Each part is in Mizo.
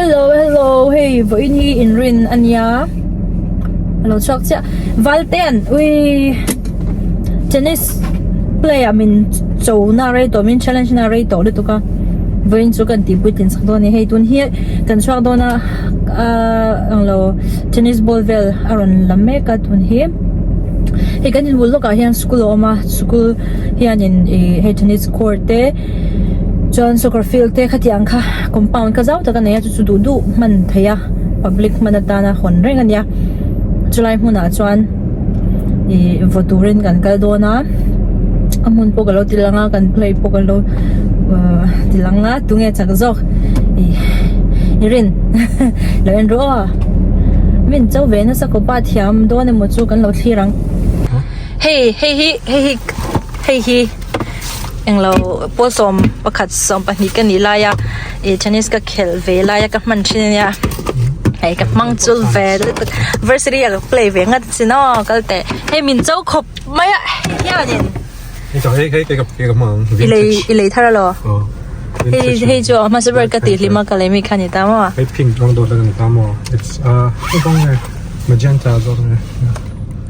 Hello hello hei vawiin hi inrin a nia a lo chhuak chiah Valtea'n ui tennis play ah min cho na rei tawh min challenge na rei tawh lutuk a vawiin chu kan tih puitlin chak dawn a ni hei tun hi kan chhuak dawn a ahh englo tennis ball vel a rawn la mek a tun hi hei kan inbul lawkah hian school a awm a school hianin ih hei tennis court te chuan soccer field te khatiang kha compound kha zau tak a nei a chu chu duh duh hman theih a public hman atana hawn reng a nia chulai hmunah chuan ih vaw turin kan kal dawn a a hmun pawh ka lo ti lang a kan play pawh ka lo ahh ti lang a tunge chak zawk ih i rin lo en rawh aw min cho ve nasa khawp a thiam dawn emaw chu kan lo thlir ang hei hei hi hei hi hei hi. Englo pawl 11 12 ka nih lai a ih tennis ka khelh ve lai a ka hman thin a nia hei ka hmang chul ve lutuk varsity ah ka play ve ngat sin aw kal teh hei min cho khawp mai a hei hianin i lei i lei thar alaw hei hei chu a hmasa ber ka tih hlim a ka lei mi kha ni ta maw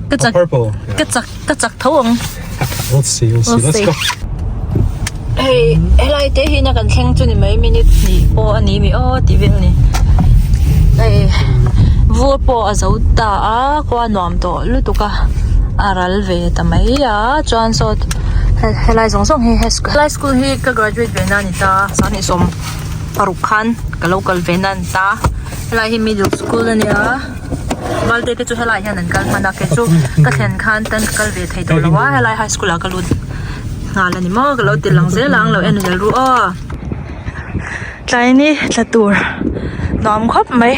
ka chak ka chak ka chak tho ang. We'll see, we'll see. Let's go. Hei, helai te hi na kan thleng chu ni mai minute hnih pawh a ni mi aw tih vel a ni. Hei, vur pawh a zo ta a, khua nuam tawh lutuk a, a ral ve ta mai a, chuan saw helai zawng zawng hi helai school hi ka graduate ve na a ni ta, sanghnih 16 khan ka lo kal ve na a ni ta, helai hi middle school a nia. Valte te chu helai hian an kal hman a kei chu ka thlen khan tan ka kal ve thei tawh lo a helai high school ah ka lut nghal a ni maw ka lo ti lang zel ang lo en zel ru aw tlai ni tla tur nuam khawp mai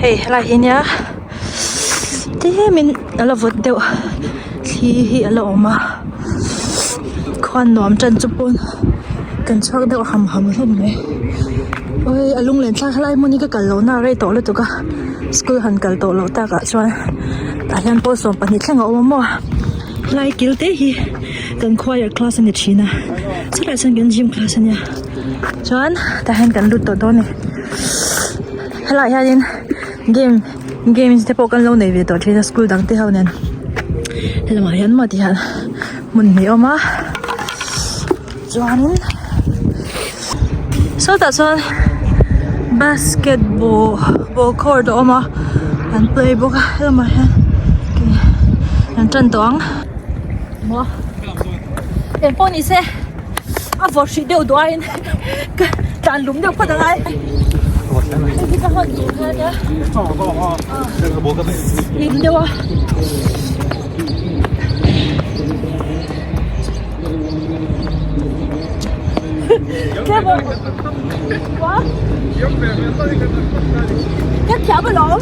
hei helai hi nia tlemin a la vawt deuh thli hi a la awm a khuan nuam tan chu pawn kan chhuak deuh ham ham hlawm mai awii a lunglen thlak helai hmun hi ka kal lohna a rei tawh lutuk a school han kal tawh loh takah chuan tah hian pawl 12 thleng a awm a maw helai kil te hi kan choir class a ni thin a chutah chuan kan gym class a nia chuan tah hian kan lut tawh dawn a ni helaiah hianin game games te pawh kan lo nei ve tawh thin a school dang te ho nen helamah hian maw tihian hmun hnih a awm a chuanin sawtah chuan basketball ball court a awm a an play bawk a helamah hian an tan tawh ang maw engpawh ni se a vawt hrih deuh duh aiin ka tlan lum deuh phawt angai hei hi ka hman tur kha ania hlim deuh a. Ka thiam alawm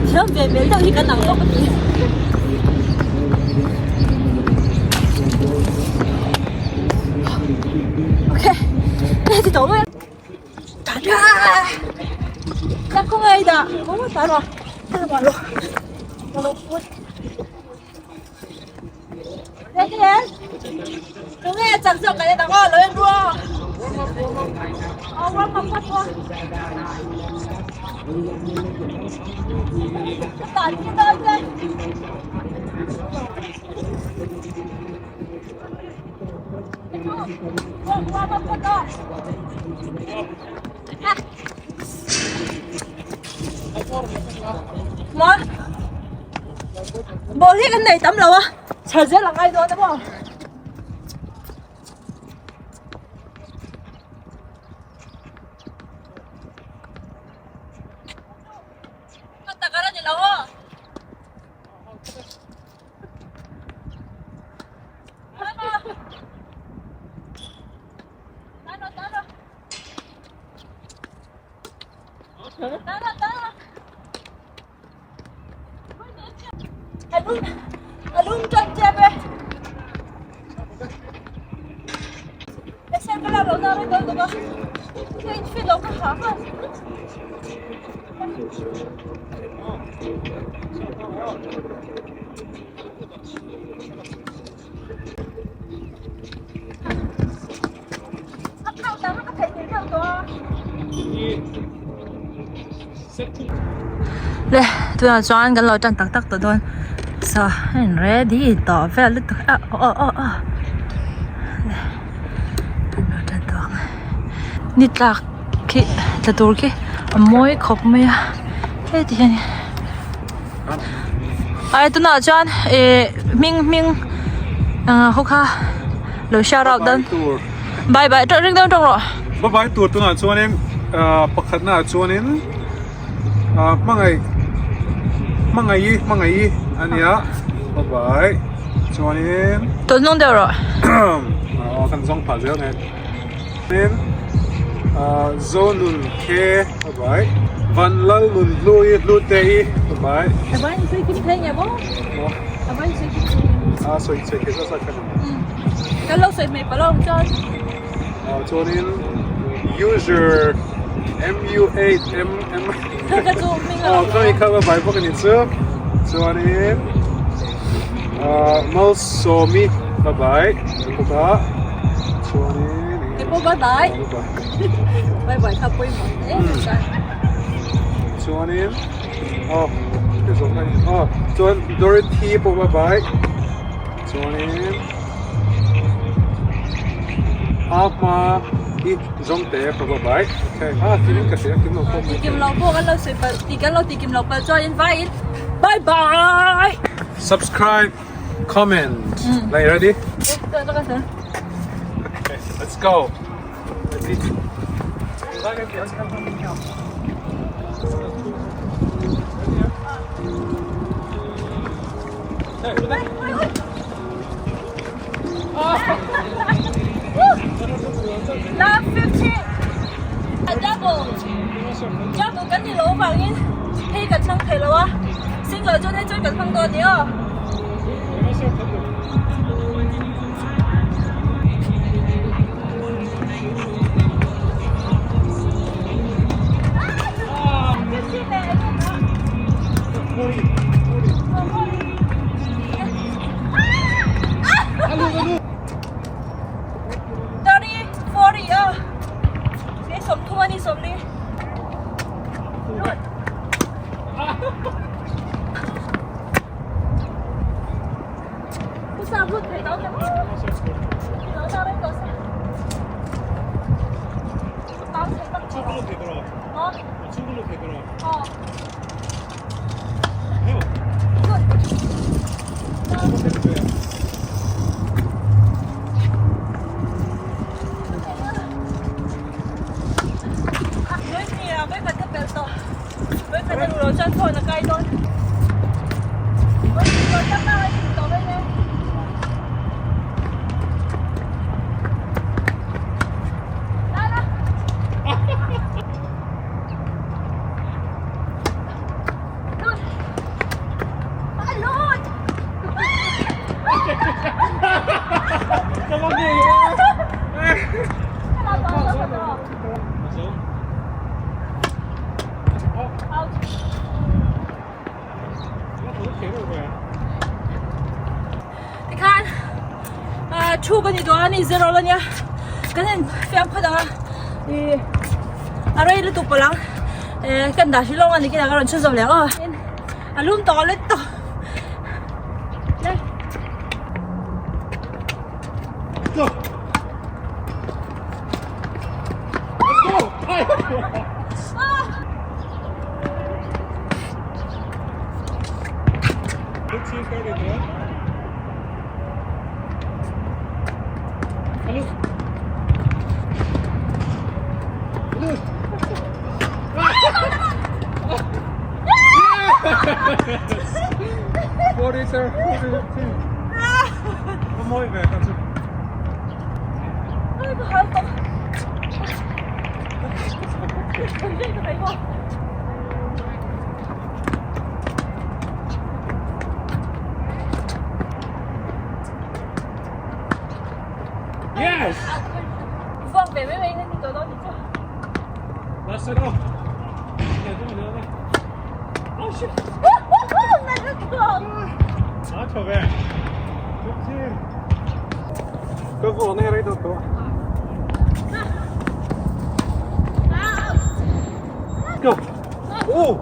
thiam ve hmel deuh hi kan ang zawk a ti. Ok ka ti tawh mai a khawngaih dah Tunge chak zawk kan en ang aw lo en ru aw. Aw warm up phawt aw. Ka tan ki dawn che. Warm up phawt aw. Maw. Ball hi kan nei tam lo a chhar zel a ngai dawn a maw. Ka takar a ni lo aw. Tano tano. Tano tano. A lum tan tep e. Exer ka lak loh na rei dawn bawk a. Ka in fit loh ka ha nghal. A khauh tak a ka theih theih deuh tawh a. Le tunah chuan kan lo tan tak tak tawh dawn so a in ready tawh vel lutuk a aw aw aw le kan lo tan tawh ang ni tlak khi tla tur khi a mawi khawp mai a heti hian ai tunah chuan ih hming hming ah ho kha lo shout out dawn bye bye ring dawn tawng rawh. Bye bye tur tunah chuanin ah pakhatna ah chuanin ah hmangaih hmangaih i hmangaih i a nia bye bye chuanin tawlh hnung deuh rawh aw kan zawng phah zel mai tin ah Zonun Khe bye bye Vanlal Nun Hlui Hlute i bye bye a sawi chhe kher zat zat kha Kan lo sawi hmei palh ang chuan. Ah chuanin user MU8MM Ka chu hming a Aw kha kha bye bawk a ni chu. Chuanin ah Malsawmi bye bye bawk a. Chuanin Kei pawh bye bye. Bye bye kha pawimawh hle mai chuan. Chuanin aw ka zawh na aw chuan Dorothy pawh bye bye. Chuanin a hma i zawng te ka va bai okay a kim ka hria kim lo pawh ti kim lo pawh kan lo sawi palh ti kan lo ti kim lo palh chuanin vaiin bye bye subscribe comment like ready okay let's go let's eat Love 15 A double double kan ni lo vangin hei kan hmang thei lo a single chuan hei chuan kan hmang dawn a ni aw. Tikhan thu ka ni dawn a ni zero la nia kan in fiam phawt ang a ih a rei lutuk palh ang eh kan dah hrilh lawng a ni kinah ka rawn chhun zawm leh ang aw a lum tawh a let tawh le. Go. Let's go. Yes! Vâng về với mình thì tối đó thì chưa. Last set off. Oh shit! A tha ve. Ka vuah nei rei deuh tawh. Go! Oh!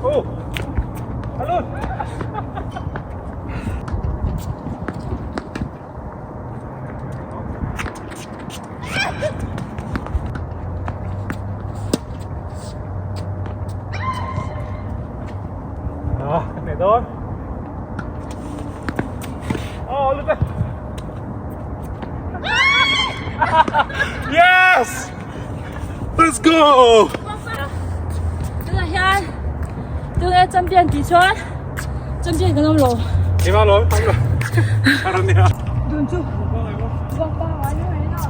Oh! Hello! Ah, kan nei dawn. Oh, look at Yes! Let's go! Tunah hian tunge champion tih chuan champion kan awm lo. Ema lo, awm lo. Aron nia. Dun chu. Vak pa ngai ni mai na.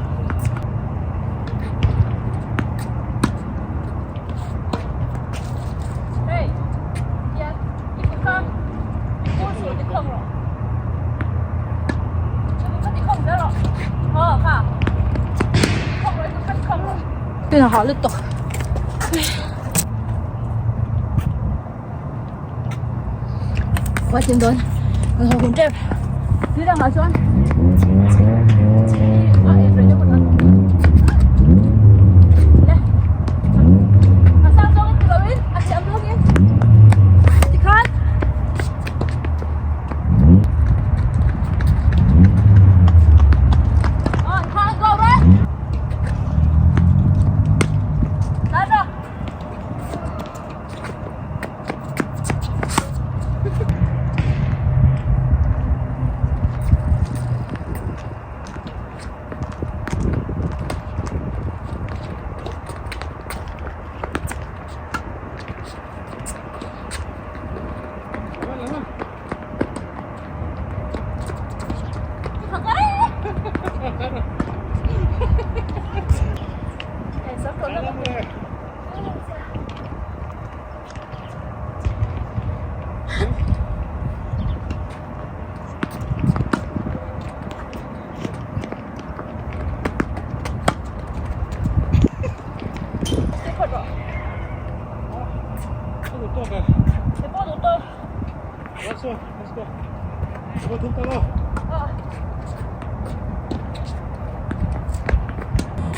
Hey, yeah, i kut kha i pur suh ti khawng rawh. I kut kha ti khawng zel rawh. Aw kha. Ti khawng rawh i kut kha ti khawng rawh. Tuna hah lutuk. Khua tin dawn. Kan haw hun tep. Ni dangah chuan a en rei deuh a. Le. A sang zawngin ti loin a hniam zawngin tikhan Aw, kha go right.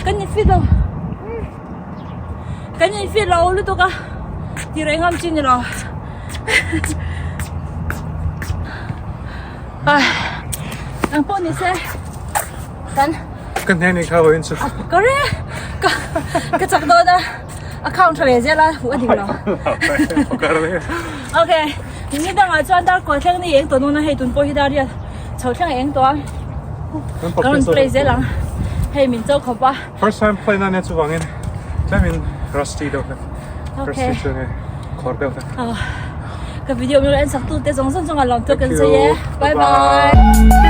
Kan in fit lo Kan in fit lo lutuk a ti reng ngam chi ni lo Ai ang pawh ni se kan Kan hne ni kha vawiin chu Ka re ka ka chak dawn a account tha ve zel a huh a dik lo Okay ni dangah chuan dar kual thleng ni eng tawh nuna hei tun pawh hi dar riat chho thleng a eng tawh a kan rawn play zel ang hei min cho khawp a First time play na nia chuvangin tlemin rusty deuh hlek rusty chu nge khawr deuh hlek ka video min lo en sak tu te zawng zawng chungah lawm tawk kan sawi e bye bye.